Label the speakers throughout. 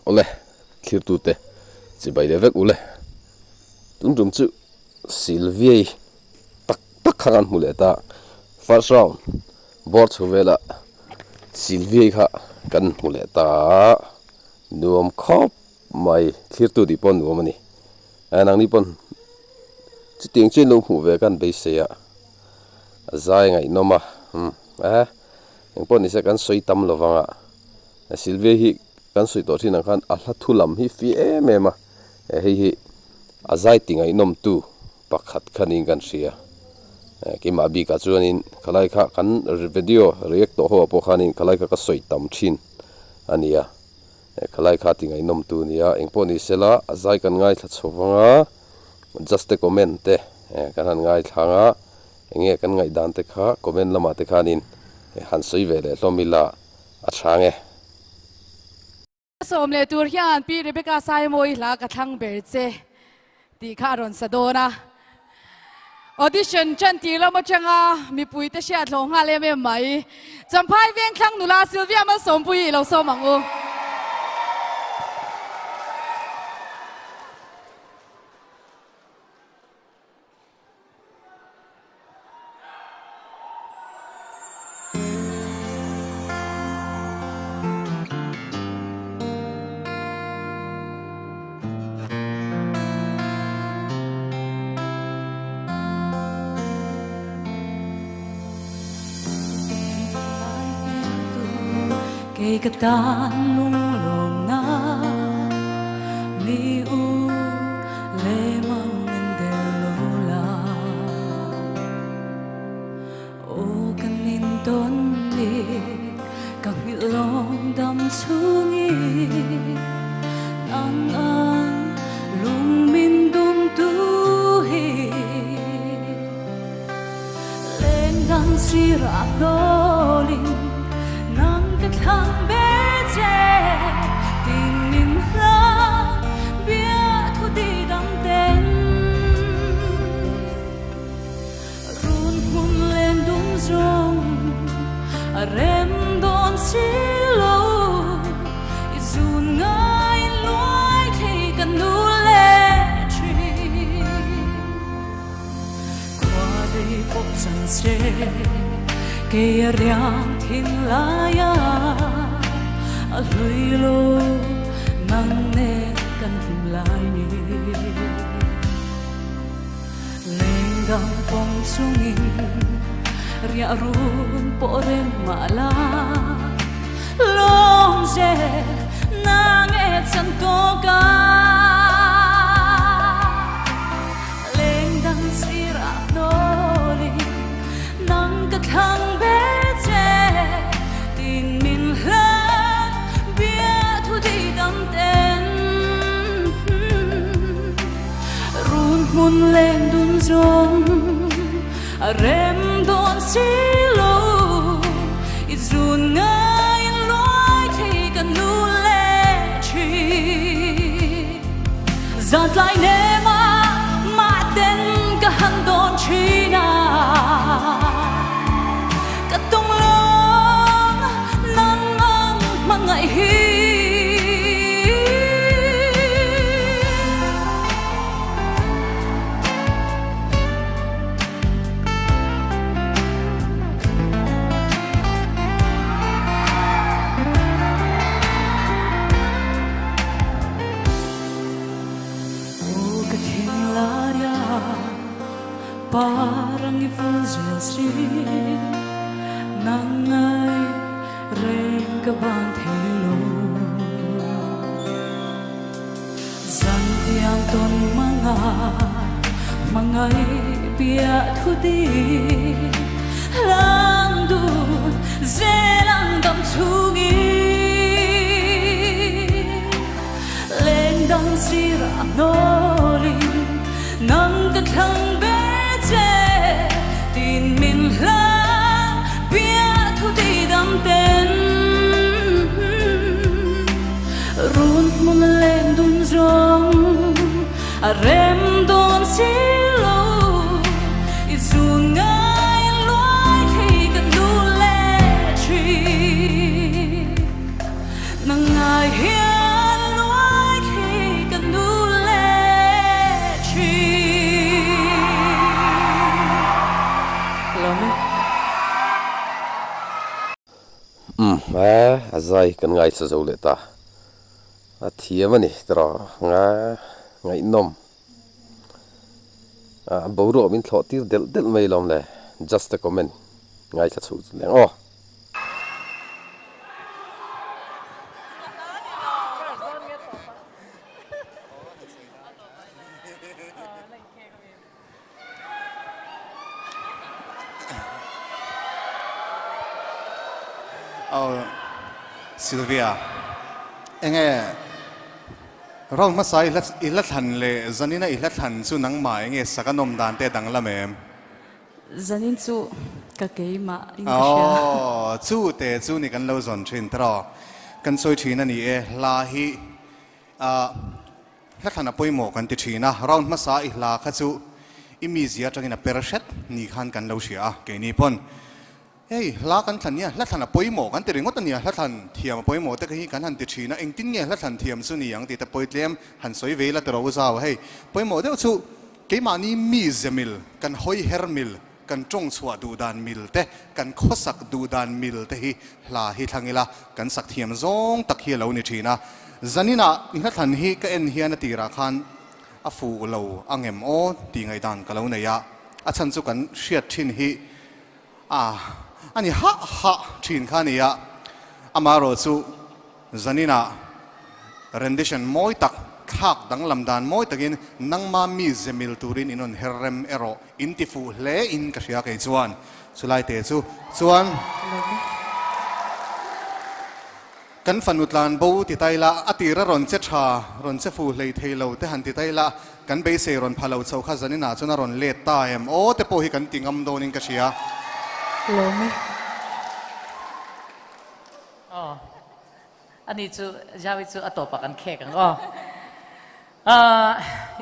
Speaker 1: Awle, thlirtute chibai leh vek ule. Tun tum chu Sylviai tak tak kha kan hmu leh ta. First round bawr chho velah Sylviai kha kan hmu leh ta. Nuam khawp mai, thlirtu tih pawh nuam a ni. Nangni pawn chutiang chu in lo hmuh ve khan beisei a, a zai ngaihnawm a, umm eh engpawh nise kan sawi tam lo vang a. Sylvia hi kan sawi tawh thin ang khan a hla thu lam hi fi em em a, hei hi a zai ti ngaihnawm tu pakhat kha niin kan hria. Keimah bikah chuanin khalai kha kan video react tawh ho ah pawh khanin khalai kha ka sawi tam thin a ni a, khalai kha ti ngaihnawm tu a ni a, engpawh ni sela a zai kan ngaithla chho vang a, just te comment te kan han ngaithla ang a, eng nge kan ngaihdan te kha comment lamah te khanin han sawi ve leh hlawm ila. A chhang e.
Speaker 2: Sawm leh tur hian Pi Rebecca Saimawi hla ka thlang ber che tih kha a rawn sa dawn a. Audition ṭan tir lam aṭanga mipui te hriat hlawh nghal em em mai. Champhai Vengthlang nula Sylvia Malsawmpuii i lo sawm ang u.
Speaker 3: Kei ka tan lunglawmna mi u le mang min der lo la Aw kan in tawn ni ka nghilh lawng dam chhungi Nang ang lung min dum tu hi Leng dang sirah hnawlin nang ka thlang ber che Tin min hla biathu ti dang ten Run hmun len dum zawng a rem dawn si lo I zun ngai luai thei ka nu leh thin Khua rei pawh chan che kei a riang thin lai a a hlui lo nang nen kan hlim lai ni. Lengdang pawng chungin riah run pawh rem mah la lawm zel nang e chan tawk a Lengdang sirah hnawlin nang ka thlang ber che tin min hlat biathu di dam ten. Run hmun leng dun zawng a rem dawn si lo I zun ngai in luai thei ka nu leh thin Zan tlai nem a mah ten ka han dawn thin a Ka tung lawng nang ang hmangaih hi. Aw ka thinlai a parang i vul zel si nang ngai reng ka ban thei lo. Zan tiang tawn manga hmangaih piah thu di hlang dun zel ang dam chungin leng dang sirah hnawlin nang ka thlang ber che tin min hlang piah thu di dam ten. Run hmun leng dun zawng a rem dawn si lo I zun ngai luai thei ka nu leh thin Nang ngai hian luai.
Speaker 1: a a zai kan ngaithla zo leh ta. A thiam a ni tiraw nga ngaihnawm. A boruak min thlawh tir delh delh mai lawm le. Just a comment ngaithla chho chu leng aw.
Speaker 4: Aw Sylvia, enge round hmasa i hla i hla thlan leh zanina i hla thlan chu nangmah enge sak a nawm dan te a danglam em?
Speaker 3: Zanin chu ka keimah in ka hria.
Speaker 4: Aw chu te chu ni kan lo zawn thin tiraw? Kan sawi thin a ni e, hla hi ah Hla thlan a pawimawh kan ti thin a, round hmasa i hla kha chu i mizia atangin a per hret ni khan kan lo hria a, keini pawn hei hla kan thlan nia hla thlan a pawimawh kan ti ringawt a nia, hla thlan thiam a pawimawh te hi kan han ti thin a, engtin nge hla thlan thiam chu ni ang tih te pawi tlem han sawi ve ila tiraw u zau, hei pawimawh deuh chu keimahni mize mil kan hawi her mil kan tawng chhuah duh dan mil te kan khawsak duh dan mil te hi hla hi thlang ila kan sak thiam zawng tak hi a lo ni thin a. Zaninah i hla thlan hi ka en hian a tirah khan a fuh lo a ngem aw tih ngaihdan ka lo nei a, a chhan chu kan hriat thin hi a a ni hah hah thin kha a ni a, amaherawh chu Zaninah rendition mawi tak, thlak danglam dan mawi takin nangma mi ze mil turin in rawn her rem erawh in ti fuh hle in ka hria kei chuan chulai te chu chuan kan fanu tlan bo ti tai la a tira rawn che tha rawn che fu hlei thei lo te han ti tai la kan beisei rawn pha lo chho kha zaninah chuan a rawn let ta em aw te pawh hi kan ti ngam dawnin ka hria.
Speaker 3: Lawm e.
Speaker 5: Aw, ani chu Jaui chu a tawpah kan khek ang aw. Ahh,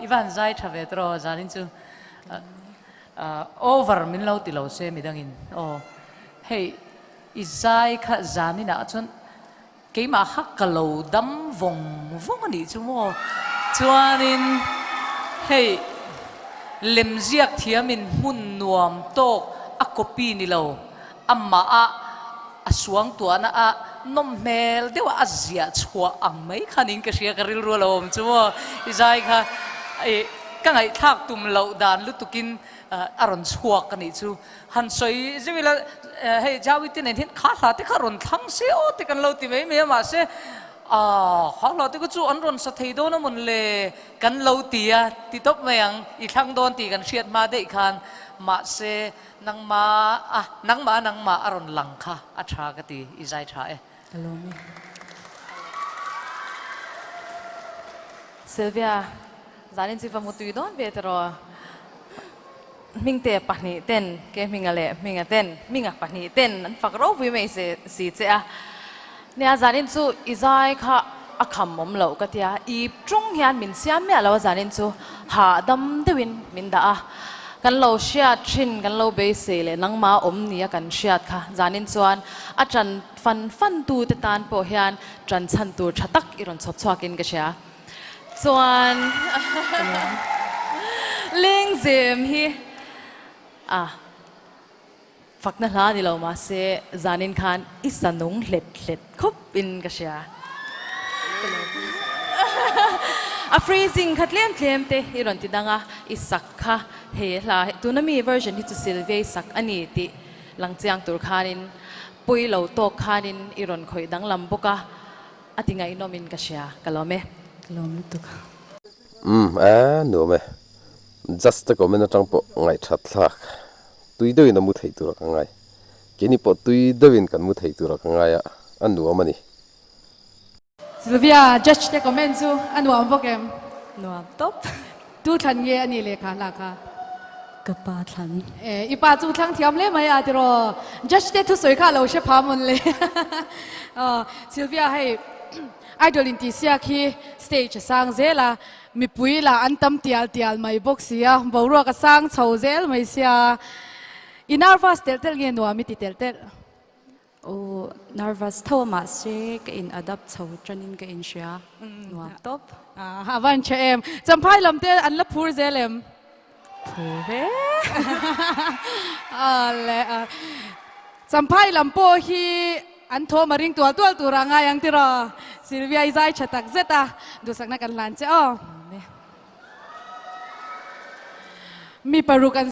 Speaker 5: i va han zai tha ve tawh aw, zanin chu over min lo ti lo se midangin aw. Hei, i zai kha zaninah chuan keimah kha ka lo dam vawng vawng a nih chu maw. Chuanin hei, lemziak thiamin hmun nuam tawk a copy ni lo, amah a a suangtuahna a nawm hmel deuh a, a ziah chhuah ang mai khan in ka hria ka rilru a lo awm chu maw i zai kha ih ka ngaihthlak tum loh dan lutukin a rawn chhuak a nih chu han sawi zeuh ila hei Jaui te nen hian kha hla te kha rawn thlang se aw te kan lo ti mai mai a mahse ah kha hla te kha chu an rawn sa thei dawn a mawn le kan lo ti a ti tawp mai ang i thlang dawn tih kan hriat hma daih khan mahse Nangmah a, nangmah a nangmah a rawn lang kha a tha ka ti, i zai tha e.
Speaker 3: Ka lawm e.
Speaker 6: Sylvia, zanin chu i va mutui dawn ve tiraw? Hmingte pahnih ten, ke Hminga leh Hminga ten, Hminga pahnih ten an fak ropui mai se si che a. Nia, zanin chu i zai kha a kham awm loh ka tia, ip tung hian min siam miah lo a zanin chu hahdam deuhin min dah a. Kan lo hriat thin, kan lo beisei leh nangmah awm nia kan hriat kha zanin chuan a ṭan fan fan tu te tan pawh hian ṭan chhan tur ṭha tak i rawn chhawp chhuakin ka hria. Chuan lengzem hi a. Fakna hla ni lo mahse zanin khan i sa nung hlet hlet khawp in ka hria. A freezing kha tlem tlem te i rawn ti dang a, i sak kha hei hla tuna mi version hi chu Sylvia i sak a ni tih lang chiang tur khanin pui lo tawk khanin i rawn khawih danglam bawk a, a ti ngaihnawm in ka hria. Ka lawm e.
Speaker 3: Ka lawm lutuk.
Speaker 1: Umm a nuam e. Just a comment atang pawh ngaihthat thlak. Tui deuhin a mu thei tura ka ngai. Keini pawh tui deuhin kan mu thei tura ka ngai a, a nuam a ni.
Speaker 2: Sylvia, judge te comment chu a nuam bawk em?
Speaker 3: Nuam tawp.
Speaker 2: Tu thlan nge a nih lehkha hla kha?
Speaker 3: Ka pa thlan.
Speaker 2: E, i pa chu thlang thiam hle mai a tiraw? Judge te thusawi kha a lo hre pha mawn le. Aw, Sylvia hei Idol intihsiak hi stage a sang zel a, Mipui lah an tam tial tial mai bawk si a, boruak a sang chho zel mai sia. I nervous telh telh nge nuam i ti telh telh?
Speaker 3: Aw, nervous tho a mahse ka in adapt chho tanin ka inhria, nuam tawp.
Speaker 2: A van tha em. Champhai lam te an la phur zel em?
Speaker 3: Phur ve.
Speaker 2: Aw le, Champhai lam pawh hi. An thawm a ring tual tual tur a ngai ang tiraw? Sylvia i zai tha tak zet a, duhsakna kan hlan che aw. Mi paruk an.